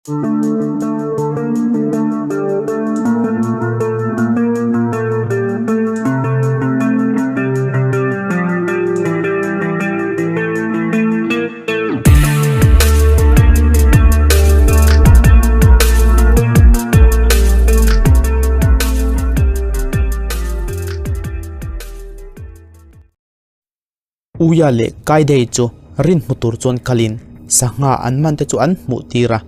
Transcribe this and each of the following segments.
Uia leh Kaidei chu rin hmu tur chuan kalin sangha an man te chu an hmuh tir a.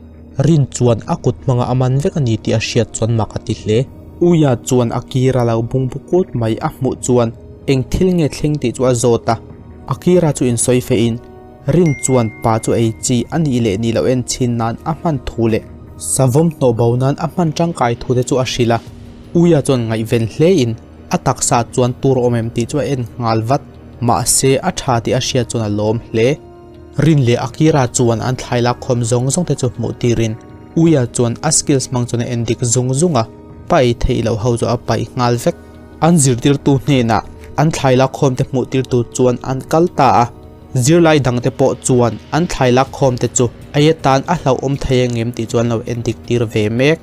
Rin chuan a kut hmanga a man vek a ni tih a hriat chuan mak a ti hle. Uia chuan a kira lo bungbu kut mai a hmuh chuan eng thil nge thleng tih chu a zawt a. Akira chu insawi fehin Rin chuan pa chu ei chi a nih leh nih loh en chhin nan a hman thu leh savawm hnawh bo nan a hman tangkai thu te chu a hrilh a. Uia chuan ngaihven hlein a taksa chuan tur awm em tih chu a en nghal vat. Mahse a tha tih a hriat chuan a lawm hle. Rin leh Akira chuan an thlai lak khawm zawng zawng te chu hmuh tirin Uia chuan a skills hmang chuan a en dik zung zung a, paih theih loh ho chu a paih nghal vek. An zirtirtu hnenah an thlai lak khawm te hmuh tirtu chuan an kal ta a, zirlai dang te pawh chuan an thlai lak khawm te chu ei atan a hlauhawm thei angem tih chu an lo en dik tir ve mek.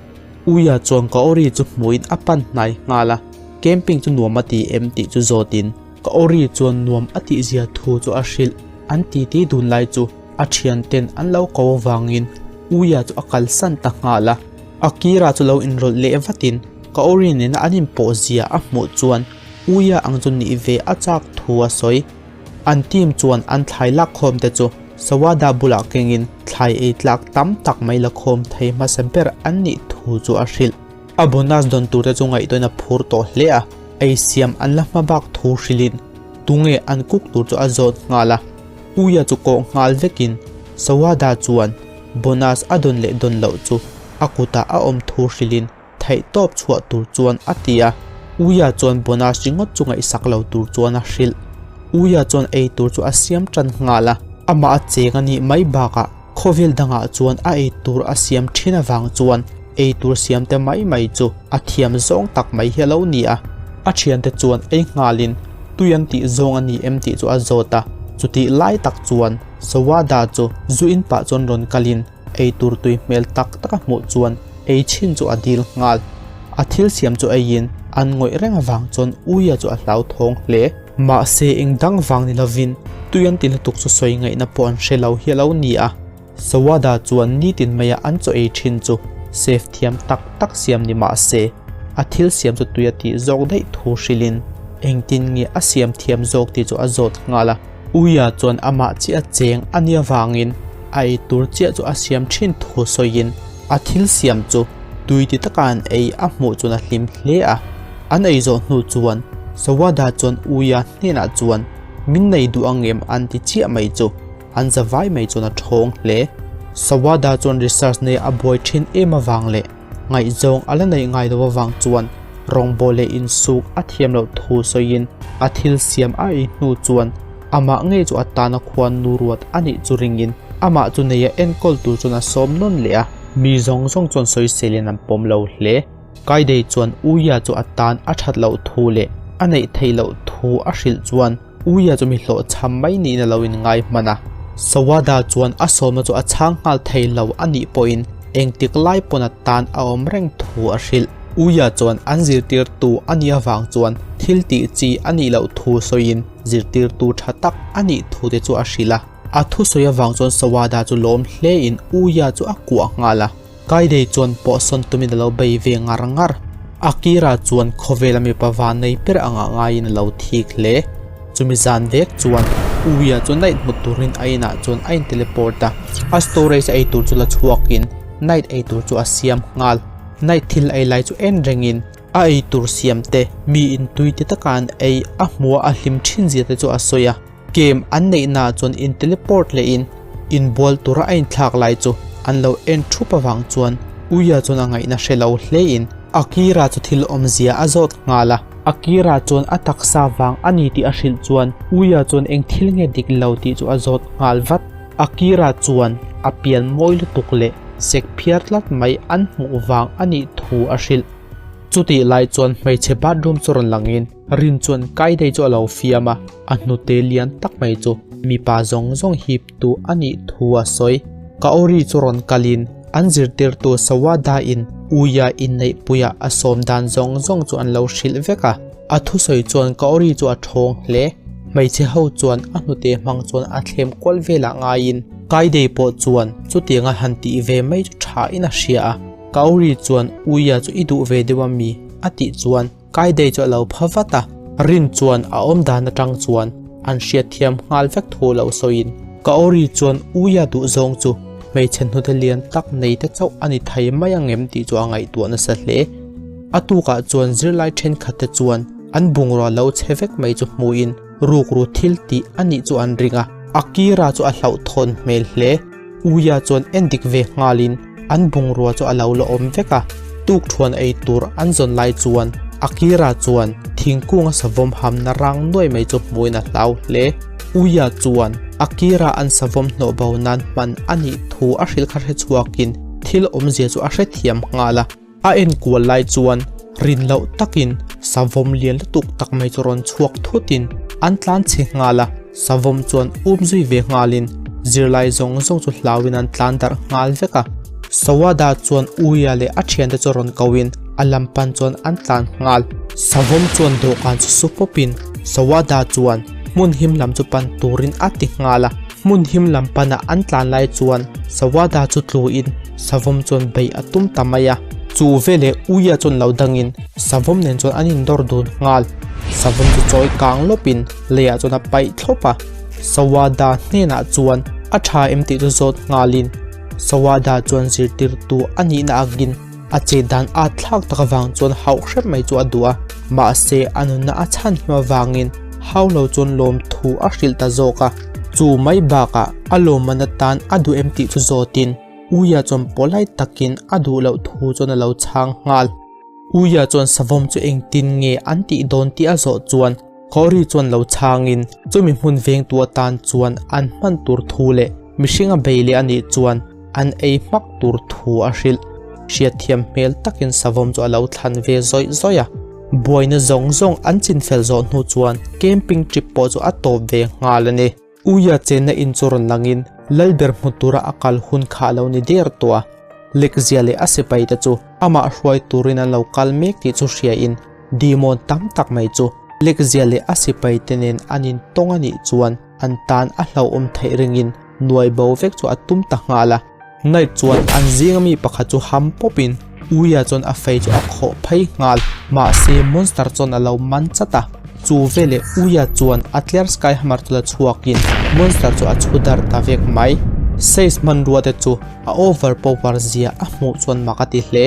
Uia chuan Kaori chu hmuhin a pan hnai nghal a, camping chu nuam a ti em tih chu zawtin Kaori chuan nuam a tihzia thu chu a hrilh. An titi dun lai chu a thianten an lo ko avangin Uia chu a kalsan ta nghal a. Akira chu lo inrawlh leh vatin Kaori nena an inpawh zia a hmuh chuan Uia ang chu nih ve a chak thu a sawi. An team chuan an thlai lak khawm te chu Sawada bulah kengin thlai ei tlak tam tak mai la khawm thei hmasa ber an nih thu chu a hrilh. A bonus dawn tur te chu ngaihtuahna phur tawh hle a, ei siam an la hma bak thu hrilhin tunge an cook tur chu a zawt nghal a. Uia chu kawh nghal vekin Sawada chuan bonus a dawn leh dawn loh chu a kutah a awm thu hrilhin theihtawp chhuah tur chuan a ti a. Uia chuan bonus ringawt chu ngaihsak lo tur chuan a hrilh. Uia chuan ei tur chu a siam tan nghal a, amah a cheng a nih mai bakah khawvel dangah chuan a ei tur a siam thin avang chuan ei tur siam te mai mai chu a thiam zawng tak mai hi a lo ni a. A thiante chuan ei nghalin tui an tih zawng a ni em tih chu a zawt a, chutih lai tak chuan Sawada chu zu in pah chuan rawn kalin ei tur tui hmel tak tak a hmuh chuan ei chhin chu a dil nghal. A thil siam chu eiin an ngawih reng avang chuan Uia chu a hlauthawng hle. Mahse eng dang vang ni lovin tui an ti lutuk chu sawi ngaihna pawh an hre lo hi a lo ni a. Sawada chuan nitin maia an chaw ei thin chu safe thiam tak tak siam ni mahse a thil siam chu tui a tih zawk daih thu hrilhin engtin nge a siam thiam zawk tih chu a zawt nghal a. Uia chuan amah chiah a cheng a nia vangin a ei tur chiah chu a siam thin thu sawiin a thil siam chu tui ti taka an ei a hmuh chuan a hlim hle a. An ei zawh hnu chuan Sawada chuan Uia hnenah chuan min nei duh angem an ti chiah mai chu an za vai mai chuan a thawng hle. Sawada chuan research nei a buai thin em avang leh ngaihzawng a la neih ngai lo avang chuan rawngbawl leh insuk a thiam loh thu sawiin a thil siam a ei hnu chuan amah ngei chu a tana khuan nu ruat a nih chu ringin amah chu neia enkawl tur chuan a sawm nawn leh a. Mi zawng zawng chuan sawiselin an pawm lo hle. Kaidei chuan Uia chu a tan a that loh thu leh a neih theih loh thu a hrilh chuan Uia chu mi hlawhchham mai niin a lo inngai hman a. Sawada chuan a sawmna chu a chhang nghal thei lo a nih pawhin engtik lai pawn a tan a awm reng thu a hrilh. Uia chuan an zirtirtu a nih avang chuan thil tih chi a nih loh thu sawiin zirtirtu tha tak a nih thu te chu a hrilh a. A thusawi avang chuan Sawada chu lawm hlein Uia chu a kuah nghal a. Kaidei chuan pawhsawn tumin a lo bei ve ngar ngar. Akira chuan khawvela mipa van nei ber anga ngaiin a lo thik hle. Chumi zan vek chuan Uia chu night hmu turin a inah chuan a in teleport a. A storage a eitur chu la chhuakin night eitur chu a siam nghal. Night thil ei lai chu en rengin a eitur siam te mi in tui ti taka an ei a hmuha a hlim thin zia te chu a sawi a. Game an neihnaah chuan in teleport lehin inbual tura a inthlak lai chu an lo en thup avang chuan Uia chuan a ngaihna hre lo hlein Akira chu thil awmzia a zawt nghal a. Akira chuan a taksa vang a ni tih a hrilh chuan Uia chuan eng thil nge dik lo tih chu a zawt nghal vat. Akira chuan a pian mawi lutuk leh sek phiar tlat mai an hmuh vang a nih thu a hrilh. Chutih lai chuan hmeichhe bathroom chu rawn langin Rin chuan Kaidei chu a lo fiam a, a hnute lian tak mai chu mipa zawng zawng hip tu a nih thu a sawi. Kaori chu rawn kalin An zirtirtu Sawada-in Uia inneihpuia a sawm dan zawng zawng chu an lo hrilh vek a. A thusawi chuan Kaori chu a ṭhawng hle. Hmeichhe ho chuan a hnute hmang chuan a thlem kual velah ngaiin Kaidei pawh chuan chutianga han tih ve mai chu ṭhain a hria a. Kaori chuan Uia chu i duh ve deuh a mi? a tih chuan Kaidei chu a lo pha vat a. Rin chuan a awm dan aṭang chuan an hriatthiam nghal vek thu lo sawiin Kaori chuan Uia duh zawng chu hmeichhe hnute lian tak nei te chauh a ni thei mai ang em tih chu a ngaihtuah nasa hle. A tukah chuan zirlai thenkhat te chuan an bungrua lo chhe vek mai chu hmuin rukru thil tih a nih chu an ring a, Akira chu a hlauhthawn hmel hle. Uia chuan en dik ve nghalin an bungrua chu a lo la awm vek a, tukthuan ei tur an zawn lai chuan Akira chuan thingkunga savawm hamna rang nuai mai chu hmuin a hlau hle. Uia chuan Akira an savawm hnawh bo nan hman a nih thu a hrilh kha hre chhuakin thil awmzia chu a hrethiam nghal a. A enkual lai chuan rin loh takin savawm lian lutuk tak mai chu rawn chhuak thutin an tlan chhe nghal a, savawm chuan um zui ve nghalin zirlai zawng zawng chu hlauin an tlan darh nghal vek a. Sawada chuan Uia leh a thiante chu rawn koin a lam pan chuan an tlan nghal. Savawm chuan dawhkan chu su pawpin Sawada chuan hmun him lam chu pan turin a ti nghal a. Hmun him lam pana an tlan lai chuan Sawada chu tluin Savawm chuan beih a tum ta mai a. Chu veleh Uia chuan lo dangin Savawm nen chuan an indawr dun nghal. Savawm chu chawi kang lawpin leiah chuan a paih thlawp a. Sawada hnenah chuan a tha em tih chu zawt nghalin Sawada chuan zirtirtu a nihna agin a chet dan at thlak tak avang chuan hauh hrep mai chu a duh a. Mahse a nunna a chhan him avangin hau lo chuan lawmthu a hrilh ta zawk a. Chu mai bakah a lawmman atan a duh em tih chu zawtin Uia chuan pawlai takin a duh loh thu chuan a lo chhang nghal. Uia chuan savawm chu engtin nge an tih dawn tih a zawh chuan Kaori chuan lo chhangin chumi hmun vengtu atan chuan an hman tur thu leh mihring a bei leh a nih chuan an ei hmak tur thu a hrilh. Hriatthiam hmel takin savawm chu a lo thlan ve zawih zawih a. Buaina zawng zawng an chinfel zawh hnu chuan camping trip pawh chu a tawp ve nghal a ni. Uia chenna in chu rawn langin Lalber hmu tura a kal hun kha a lo ni der tawh a. Lekzia leh a sipai te chu amah hruai turin an lo kal mek tih chu hriain demon tam tak mai chu Lekzia leh a sipai te nen an intawng a nih chuan an tan a hlauhawm theih ringin nuai bo vek chu a tum ta nghal a. Knight chuan an zinga mi pakhat chu ham pawpin Uia chuan a fei chu a khawh phei nghal. Mahse monster chuan a lo man chat a, chu veleh Uia chuan a tler sky hammer chu la chhuakin monster chu a chhu darh ta vek mai. Says hmanrua te chu a over power zia a hmuh chuan mak a ti hle.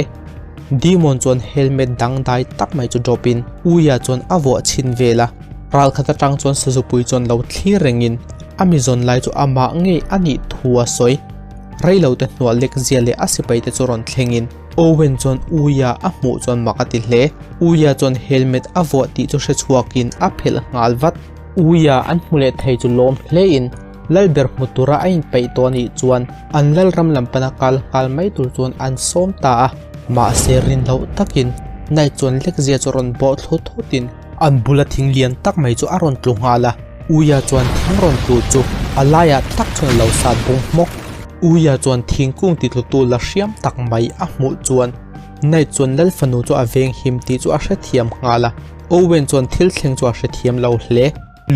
Demon chuan helmet dangdai tak mai chu drop in Uia chuan a vuah chhin vel a, ralkhat atang chuan Sazupui chuan lo thlir rengin a mi zawn lai chu amah ngei a nih thu a sawi. Reilo te hnuah lek zia leh a sipai te chu rawn thlengin Owen chuan Uia a hmuh chuan mak a ti hle. Uia chuan helmet a vuah tih chu hre chhuakin a phelh nghal vat. Uia an hmu leh thei chu lawm hlein Lalber hmu tura a inpeih tawh a nih chuan an Lalram lam pana kal nghal mai tur chuan an sawm ta a. Mahse rin loh takin Knight chuan lek zia chu rawn bawh thlu thutin An bula thing lian tak mai chu a rawn tlu nghal a, Uia chuan thing rawn tlu chu a laiah tak chuan a lo sat bung hmawk. Uia chuan thingkung ti tlutu la hriam tak mai a hmuh chuan Knight chuan Lal fanu chu a veng him tih chu a hrethiam nghal a, Owen chuan thil thleng chu a hrethiam lo hle.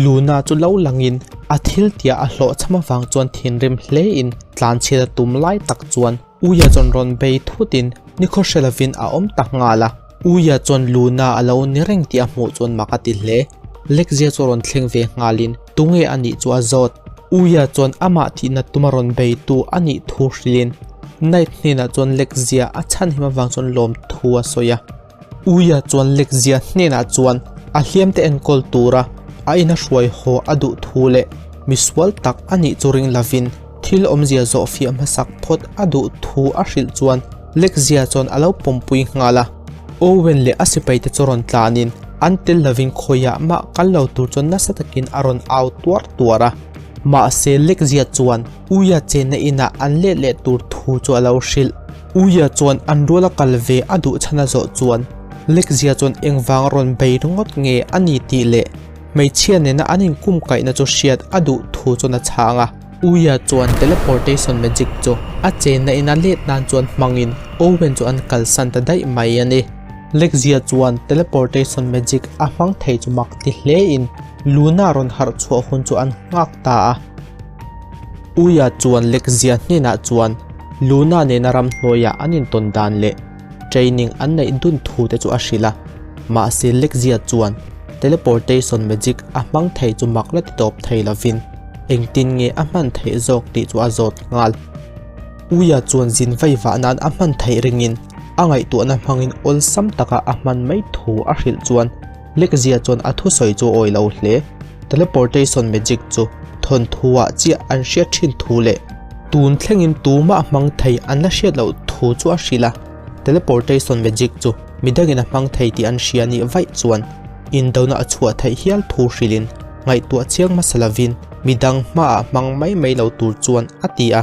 Luna chu lo langin a thil tia a hlawhchham avang chuan thinrim hlein tlanchhiat a tum lai tak chuan Uia chuan rawn bei thutin nikhaw hre lovin a awm ta nghal a. Uia chuan Luna a lo ni reng tih a hmuh chuan mak a ti hle. Lekzia chu rawn thleng ve nghalin tunge a nih chu a zawt. Uia chuan amah thihna tuma rawn beitu a nih thu hrilhin Knight hnenah chuan Lekzia a chhan him avang chuan lawm thu a sawi a. Uia chuan Lekzia hnenah chuan a hliamte enkawl tura a ina hruai haw a duh thu leh misual tak a nih chu ring lovin thil awmzia zawhfiah hmasak phawt a duh thu a hrilh chuan Lekzia chuan a lo pawmpui nghal a. Owen leh a sipaite chu rawn tlanin an tel lovin khawiah mah kal lo tur chuan nasa takin a rawn au tuar tuar a. Mahse Lekzia chuan Uia chenna inah an let leh tur thu chu a lo hrilh. Uia chuan an ruala kal ve a duh chhan a zawh chuan Lekzia chuan engvang rawn bei ringawt nge a ni tih leh hmeichhia nena an inkumkaihna chu hriat a duh thu chuan a chhang a. Uia chuan teleportation magic chu a chenna ina let nan chuan hmangin Owen chu an kalsan ta daih mai a ni. Lexia chuan teleportation magic a hmang thei chu mak ti hlein Luna rawn harh chhuah hun chu an nghak ta a. Uia chuan Lexia hnenah chuan Luna nena ramhnuaiah an intawn dan leh training an neih dun thu te chu a hrilh a, mahse Lexia chuan teleportation magic a hmang thei chu mak la ti tawp thei lovin engtin nge a hman theih zawk tih chu a zawt nghal. Uia chuan zin vei vah nan a hman theih ringin a ngaihtuahna hmangin awlsam taka a hman mai thu a hrilh chuan Lexia chuan a thusawi chu awi lo hle. Teleportation magic chu thawnthuah chiah an hriat thin thu leh tun thlengin tumah hmang thei an la hriat loh thu chu a hrilh a. Teleportation magic chu midangin a hmang thei tih an hria nih vaih chuan indona a chhuah theih hial thu hrilhin ngaihtuah chiang hmasa lovin midang hmaah hmang mai mai lo tur chuan a ti a.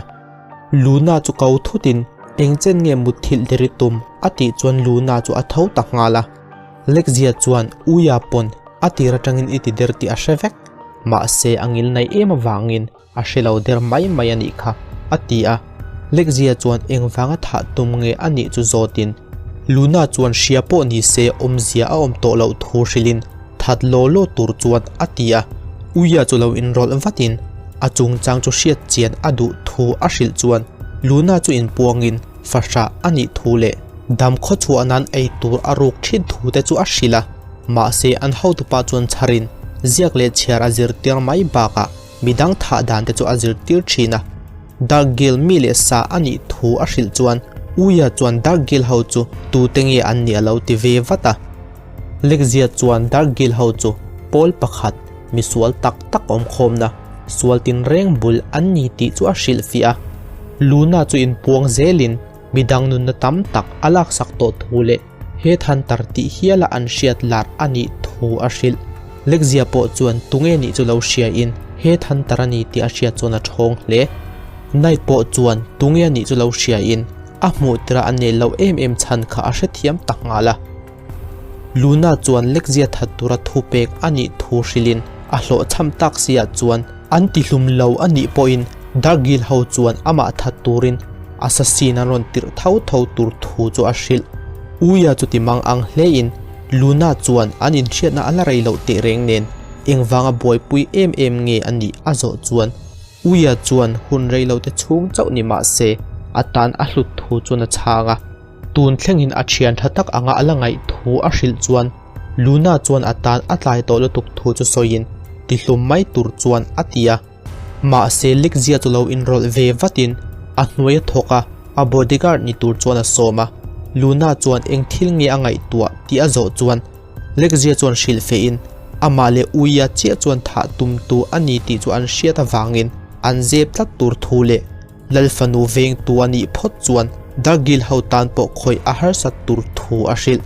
Luna chu ko thutin engchen nge mutthilh der i tum a tih chuan Luna chu a tho ta nghal a. Lexia chuan Uia pawn a tir atangin i ti der tih a hre vek, mahse a ngil naih em avangin a hre lo der mai mai a nih kha, a ti a. Lexia chuan engvanga thah tum nge a nih chu zawtin Luna chuan hria pawh ni se awmzia a awm tawh loh thu hrilhin that law law tur chuan a ti a. Uia chu lo inrawlh vatin a chungchang chu hriat chian a duh thu a hrilh chuan Luna chu inpuangin fahrah a nih thu leh dam khawchhuah nan ei tur a ruk thin thu te chu a hrilh a, mahse an hotupa chuan chharin ziak leh chhiar a zirtir mai bakah midang thah dan te chu a zirtir thin a. Dark Guild mi leh sa a nih thu a hrilh chuan Uia chuan Dark Guild ho chu tute nge an nih a lo ti ve vat a. Lexia chuan Dark Guild ho chu pawl pakhat misual tak tak awmkhawmna sual tinreng bul an ni tih chu a hrilhfiah a. Luna chu inpuang zelin midang nunna tam tak a laksak tawh thu leh he thantar tih hiala an hriat lar a nih thu a hrilh. Lexia pawh chuan tunge nih chu lo hriain he thantar a ni tih a hriat chuan a ṭhawng hle. Knight pawh chuan tunge a nih chu lo hriain a hmuh tirah a nel loh em em chhan kha a hrethiam tak nghal a. Luna chuan Lexia that tura thupek a nih thu hrilhin a hlawhchham tak siah chuan an tihlum lo a nih pawhin Dark Guild ho chuan amah that turin assassin an rawn tirh tho tho tur thu chu a hrilh. Uia chu ti mang ang hlein Luna chuan an inhriatna a la rei loh teh reng nen engvanga buaipui em em nge a nih a zawh chuan Uia chuan hun rei lo te chhung chauh ni mah se a tan a hlut thu chuan a chhang a. Tun thlengin a thian tha tak anga a la ngaih thu a hrilh chuan Luna chuan a tan a tlai tawh lutuk thu chu sawiin tihlum mai tur chuan a ti a. Mahse Lexia chu lo inrawlh ve vatin a hnuai a thawk a, a bodyguard ni tur chuan a sawm a. Luna chuan eng thil nge a ngaihtuah tih a zawh chuan Lexia chuan hrilh fehin amah leh Uia chiah chuan thah tumtu a ni tih chu an hriat avangin an zep tlat tur thu leh Lalfanu vengtu a nih phawt chuan Darkgill ho tan pawh khawih a harsat tur thu a hrilh.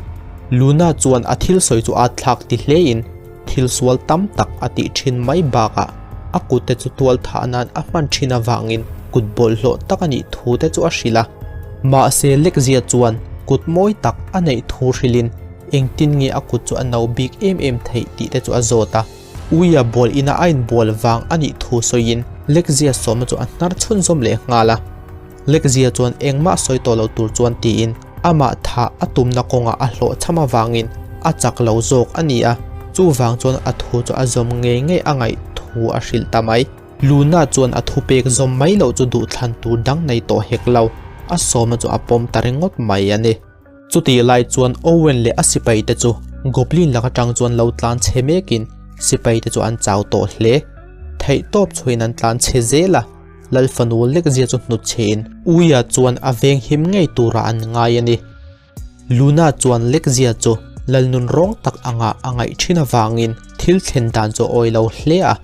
Luna chuan a thil sawi chu a thlak ti hlein thil sual tam tak a tih thin mai bakah a kutte chu tual thah nan a hman thin avangin kut bawlhhlawh tak a nih thu te chu a hrilh a. Mahse Lexia chuan kut mawi tak a neih thu hrilhin engtin nge a kut chu a no bik em em theih tih te chu a zawt a. Uia bual ina a inbual vang a nih thu sawiin Lexia sawmna chu a hnar chhunzawm leh nghal a. Lexia chuan engmah sawi tawh lo tur chuan tiin amah thah a tumna kawngah a hlawhchham avangin a chak lo zawk a ni a, chuvang chuan a thu chu a zawm ngei ngei a ngaih thu a hrilh ta mai. Luna chuan a thupek zawm mai loh chu duhthlan tur dang nei tawh hek lo, a sawmna chu a pawm ta ringawt mai a ni. Chutih lai chuan Owen leh a sipai te chu Goblin lak atang chuan lo tlan chhe mekin sipai te chu an chau tawh hle. Theih tawp chhuahin an tlan chhe zel a, Lal fanu lek zia chu hnut chhein Uia chuan a veng him ngei turah an ngai a ni. Luna chuan lek zia chu Lal nun rawng tak anga a ngaih thin avangin thil thlen dan chu a awi lo hle a.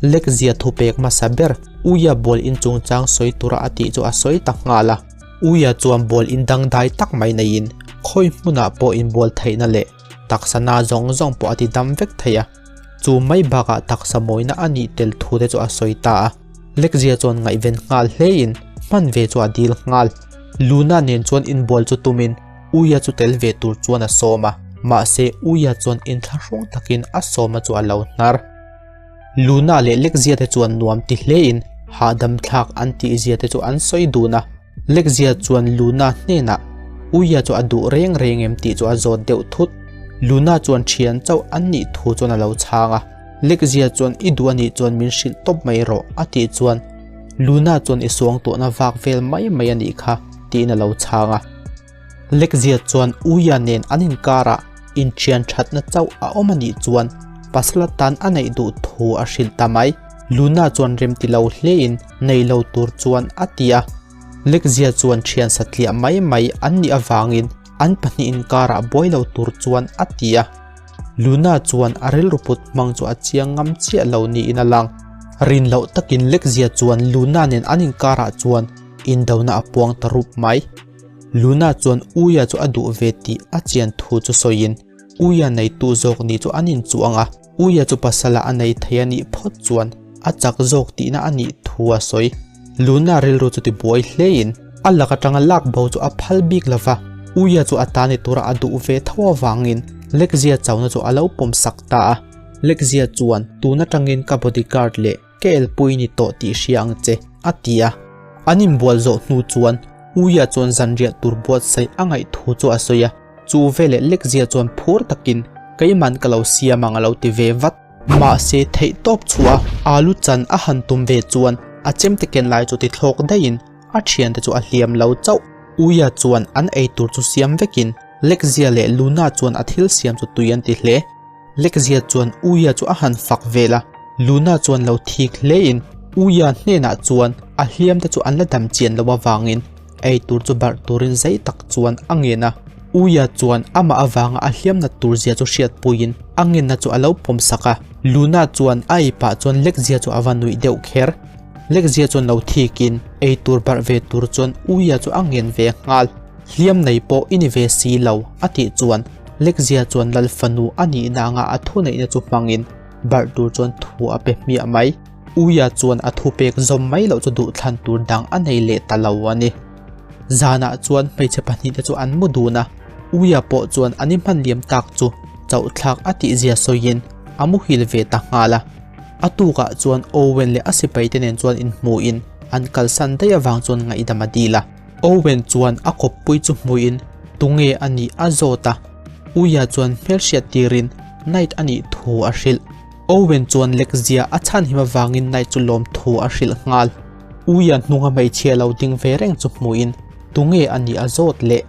Lek zia thupek hmasa ber Uia bual in chungchang sawi tura a tih chu a sawi ta nghal a. Uia chuan bual in dangdai tak mai neiin khawi hmunah pawh inbual theihna leh taksa na zawng zawng pawh a ti dam vek thei a. Chu mai bakah taksa mawina a nih tel thu te chu a sawi ta a. Lexia chuan ngaihven nghal hlein hman ve chu a dil nghal. Luna nen chuan inbual chu tumin Uia chu tel ve tur chuan a sawm a, mahse Uia chuan inthlahrung takin a sawma chu a lo hnar. Luna leh Lexia te chuan nuam ti hlein Hahdam thlak an tih zia te chu an sawi dun a. Lekzia chuan Luna hnenah Uia chu a duh reng reng em tih chu a zawt deuh thut. Luna chuan thian chauh an nih thu chuan a lo chhang a. Lekzia chuan i duh a nih chuan min hrilh tawp mai rawh a tih chuan Luna chuan i suang tawhna vak vel mai mai a nih kha tiin a lo chhang a. Lekzia chuan Uia nen an inkarah inthian thatna chauh a awm a nih chuan pasal atan a neih duh thu a hrilh ta mai. Luna chuan remti lo hlein nei lo tur chuan a ti a. Lekzia chuan thian satliah mai mai an nih avangin an pahnih inkarah buai lo tur chuan a ti a. Luna chuan a rilru put hmang chu a chiang ngam chiah lo niin a lang. Rin loh takin Lekzia chuan Luna nen an inkarah chuan indona a puang ta rup mai. Luna chuan Uia chu a duh ve tih a chian thu chu sawiin Uia neitu zawk ni chu an inchuang a, Uia chu pasala a nei thei a nih phawt chuan a chak zawk tihna a nih thu a sawi. Luna rilru chu tibuai hlein a lak atanga lak bo chu a phal bik lo va, Uia chu a ta ni tura a duh ve tho avangin Lekzia chona chu a lo pawm sak ta a. Lekzia chuan tun atangin ka bodyguard leh Ka elpui ni tawh tih hria ang che, a ti a. An inbual zawh hnu chuan Uia chuan zanriah tur buatsaih a ngaih thu chu a sawi a, chu veleh Lekzia chuan phur takin Keiman ka lo siam ang a lo ti ve vat. Mahse theih tawp chhuah a alu chan a han tum ve chuan a chemte ken lai chu ti thlawk daihin a thiante chu a hliam lo chauh. Uia chuan an ei tur chu siam vekin Lekzia leh Luna chuan a thil siam chu tui an ti hle. Lekzia chuan Uia chu a han fak vel a, Luna chuan lo thik hlein Uia hnenah chuan a hliam te chu an la dam chian lo avangin ei tur chu barh turin zei tak chuan a ngen a. Uia chuan amah avanga a hliam nat tur zia chu hriatpuiin a ngenna chu a lo pawm sak a. Luna chuan a ei pah chuan Lekzia chu a va nuih deuh kher. Lekzia chuan lo thikin ei tur barh ve tur chuan Uia chu a ngen ve nghal. Hliam nei pawh i ni ve si lo, a tih chuan Lekzia chuan Lal fanu a nihna anga a thuneihna chu hmangin barh tur chuan thu a pe hmiah mai. Uia chuan a thupek zawm mai loh chu duhthlan tur dang a nei leh ta lo a ni. Zanah chuan hmeichhe pahnihte chu an mu dun a, Uia pawh chuan an inhman liam tak chu chauhthlak a tihzia sawiin a muhil ve ta nghal a. A tukah chuan Owen leh a sipaite nen chuan inhmuhin an kalsan daih avang chuan ngaihdam a dil a. Owen chuan a kawppui chu hmuhin tunge a nih a zawt a, Uia chuan hmelhriat tirin Knight a nih thu a hrilh. Owen chuan lekzia a chhanhim avangin Knight chu lawm thu a hrilh nghal. Uia hnunga hmeichhia lo ding ve reng chu hmuhin tunge a nih a zawt leh.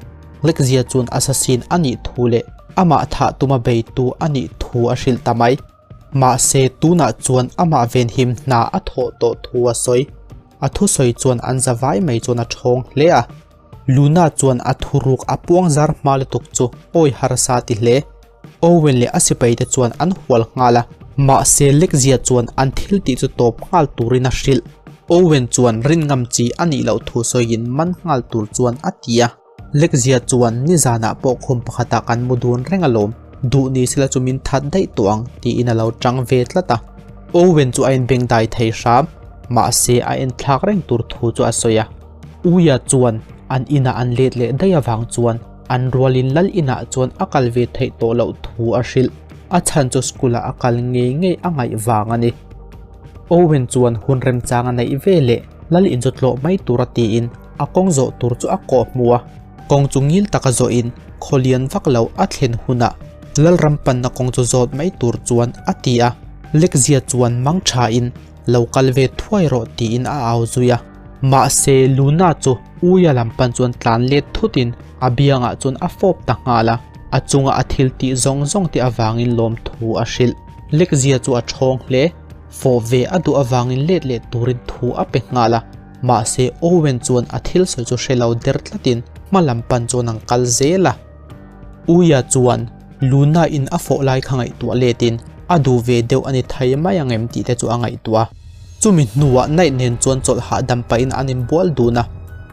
Lekzia chuan assassin a nih thu leh amah thah tuma beitu a nih thu a hrilh ta mai. Mahse tunah chuan amah venhim hna a thawh tawh thu a sawi. A thusawi chuan an za vai mai chuan a ṭhawng hle a. Luna chuan a thuruk a puang zar hma lutuk chu awi harsa ti hle. Owen leh a sipaite chuan an hual nghal a, mahse Lekzia chuan an thil tih chu tawp nghal turin a hrilh. Owen chuan rin ngam chi a nih loh thu sawiin man nghal tur chuan a ti a. Lekzia chuan nizanah pawh khum pakhatah kan mu dun reng alawm, duh ni sela chu min that daih tawh ang tiin a lo tang ve tlat a. Owen chu a inbengdai thei hram, mahse a enthlak reng tur thu chu a sawi a. Uia chuan an inah an let leh daih avang chuan an rualin lal inah chuan a kal ve theih tawh loh thu a hrilh. A chhan chu school ah a kal ngei ngei a ngaih vang a ni. Owen chuan hun remchang a neih ve leh lal in chu tlawh mai tura tiin a kawng zawh tur chu a kawh hmu a, kawng chu ngil taka zawhin khaw lian vak lo a thlen hunah Lalram panna kawng chu zawt mai tur chuan a ti a, Lekzia chuan mang thain lo kal ve thuai rawh tiin a au zui a. Mahse Luna chu Uia lam pan chuan tlan let thutin a biangah chuan a fawp ta nghal a, a chunga a thil tih zawng zawng te avangin lawmthu a hrilh. Lekzia chu a ṭhawng hle, fawh ve a duh avangin let leh turin thu a pe nghal a. Mahse Owen chuan a thil sawi chu hre lo der tlatin hma lam pan chuan an kal zel a. Uia chuan Luna in a fawh lai kha ngaihtuah letin a duh ve deuh a ni thei mai ang em tih te chu a ngaihtuah a. Chumi hnuah Knight nen chuan chawlh hahdam pahin an inbual dun a,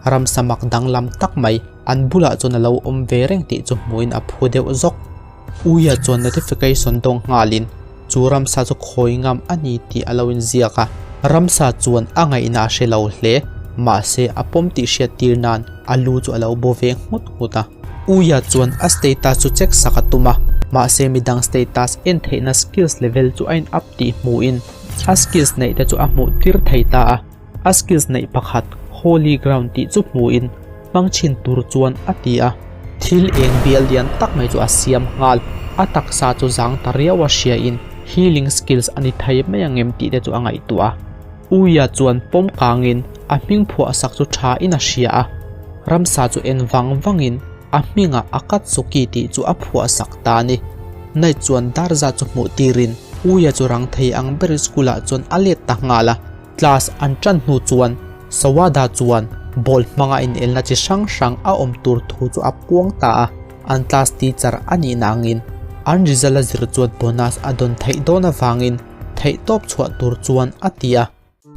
ramsa mak danglam tak mai an bulah chuan a lo awm ve reng tih chu hmuhin a phu deuh zawk. Uia chuan notification dawng nghalin chu ramsa chu khawi ngam a ni tih a lo inziak a. Ramsa chuan a ngaihna a hre lo hle, mahse a pawm tih hriat tir nan a lu chu a lo bo ve nghut nghut a. Uia chuan a status chu check sak a tum a, mahse midang status en theihna skills level chu a in up tih hmuhin a skills neih te chu a hmuh tir thei ta a. A skills neih pakhat Holy Ground tih chu hmuin hmang chhin tur chuan a ti a. Thil eng bial lian tak mai chu a siam nghal. A taksa chu zang ta riau a hriain healing skills a ni thei mai ang em tih te chu a ngaihtuah a. Uia chuan pawm kangin a hming phuah sak chu tha in a hria a. Ramsa chu en vang vangin a hmingah Akatsuki tih chu a phuah sak ta a ni. Night chuan Darza chu hmuh tirin Uia chu rang thei ang berin school ah chuan a let ta nghal a. Class an tan hnu chuan Sawada chuan ball hmanga inelna chi hrang hrang a awm tur thu chu a puang ta a, an class teacher a nih na angin an result a zir chuan bonus a dawn theih dawn avangin theihtawp chhuah tur chuan a ti a.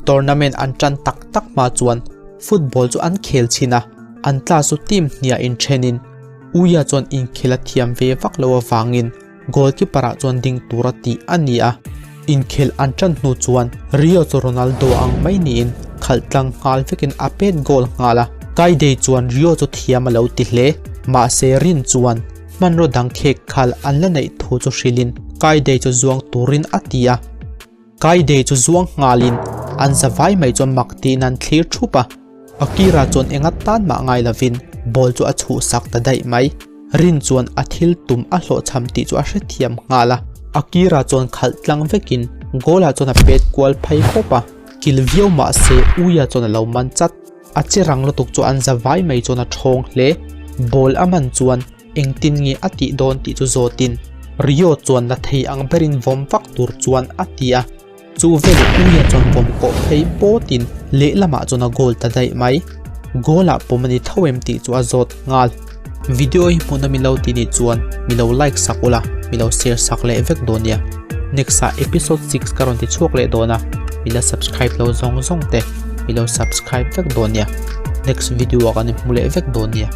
Tournament an tan tak tak hma chuan football chu an khel chhin a, an class chu team hniah inthenin Uia chuan inkhel a thiam ve vak lo avangin Goalkeeper ah chuan ding tura tih a ni a, inkhelh an tan hnu chuan Rio chu Ronaldo ang mai niin khalh tlang nghal vekin a pet goal nghal a, Kaidei chuan Rio chu thiam a lo ti hle. Mahse Rin chuan hmanraw dang khek khal an la neih thu chu hrilhin Kaidei chu zuang turin a ti a. Kaidei chu zuang nghalin an za vai mai chuan mak tiin an thlir thup a, Akira chuan enga tan mah ngai lovin ball chu a chhuhsak ta daih mai. Rin chuan a thil tum a hlawhchham tih chu a hrethiam nghal a. Akira chuan khalh tlang vekin goal ah chuan a pet kual phei pawp a, kil viau mah se Uia chuan a lo man chat. A che rang lutuk chu an za vai mai chuan a thawng hle. Ball a man chuan Engtin nge a tih dawn tih chu zawtin Rio chuan la thei ang berin vawm vak tur chuan a ti a, chu veleh Uia chuan vawm kawh phei pawtin lehlamah chuan a goal ta daih mai. Goal ah pawm a ni tho em tih chu a zawt nghal. Video hi hmuhna min lo ti nih chuan mi lo like sak ula, mi lo share sak leh vek dawn nia. Next ah episode 6 ka rawn ti chhuak leh dawn a, mi la subscribe lo zawng zawng te mi lo subscribe vek dawn nia. Next video ah kan inhmu leh vek dawn nia.